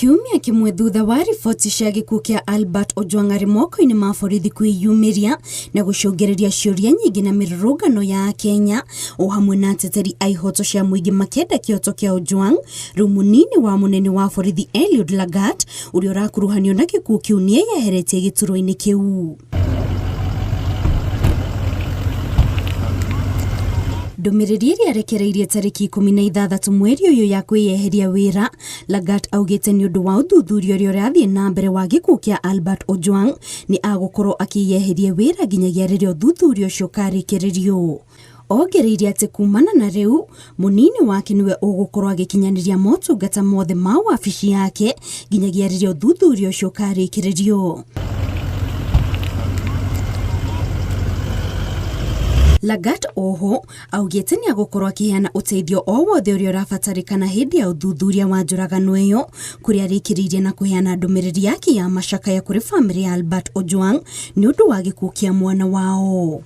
Kiumia kĩmwe thutha wa riboti cia gĩkuũ kĩa Albert Ojwang arĩ moko-inĩ ma borithi kwĩyumĩria na gũcũngĩrĩria ciũria nyingĩ na mĩrũrũngano ya Akenya o hamwe na ateteri a ihoto cia mũingĩ makĩenda kĩhoto kĩa Ojwang, rĩu mũnini wa mũnene wa borithi Eliud Lagat ũrĩa ũrakuruhanio na gĩkuũ kĩu nĩeyeheretie gĩturwa-inĩ kĩu. Ndũmĩrĩri ĩrĩa arekereirie tarĩki 16 mweri ũyũ ya kwĩyeheria wĩra, Lagat augĩte nĩ ũndũ wa ũthuthuria ũrĩa ũrathiĩ na mbere wa gĩkuũ kĩa Albert Ojwang nĩ agũkorwo akĩyeheria wĩra nginyagia rĩrĩa ũthuthuria ũcio ũkarĩkĩrĩrio. Ongereire atĩ kumana na rĩu, mũnini wake nĩwe ũgũkorwo agĩkinyanĩria motungata mothe ma wabici yake nginyagia rĩrĩa ũthuthuria ũcio ũkarĩkĩrĩrio. Lagat oho augĩte nĩ agũkorwo akĩheana ũteithio o wothe ũrĩa ũrabatarĩkana hĩndĩ ya ũthuthuria wa njũragano ĩyo, kũrĩa arĩkĩrĩirie na kũheana ndũmĩrĩri yake ya macakaya kũrĩ bamĩrĩ ya Albert Ojwang nĩ ũndũ wa gĩkuũ kĩa mwana wao.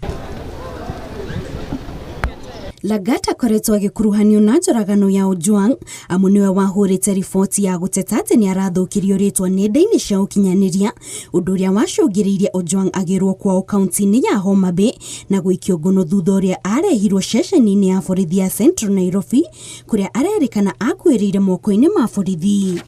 Lagat akoretwo agĩkuruhanio na njũragano ya Ojwang amu nĩwe wahũrĩte riboti ya gũteta atĩ nĩ arathũkirio rĩtwa nenda-inĩ cia ũkinyanĩria, ũndũ ũrĩa wacũngĩrĩirie Ojwang agĩrwo kwao kaunti-inĩ ya Homa Bay na gũikio ngono thutha ũrĩa arehirwo ceceni-inĩ ya borithi ya Central Nairobi kũrĩa arerĩkana akuĩrĩire moko-inĩ ma borithi.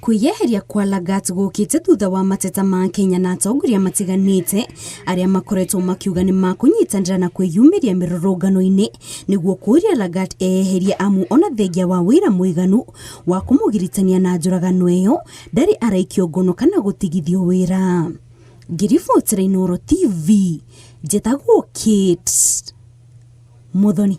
Kwĩyeheria kwa Lagat gũkĩte thutha wa mateta ma Kenya na atongoria matiganĩte arĩa makoretwo makiuga nĩ makũnyitanĩra na kwĩyumĩria mĩrũrũngano-inĩ nĩguo kũria Lagat eyeherie amu ona thengia wa wĩra mũiganu wa kũmũgiritania na njũragano ĩyo ndarĩ araikio ngono kana gũtigithio wĩra. Ngĩribotera Inooro TV, njĩtagwo Kate Muthoni.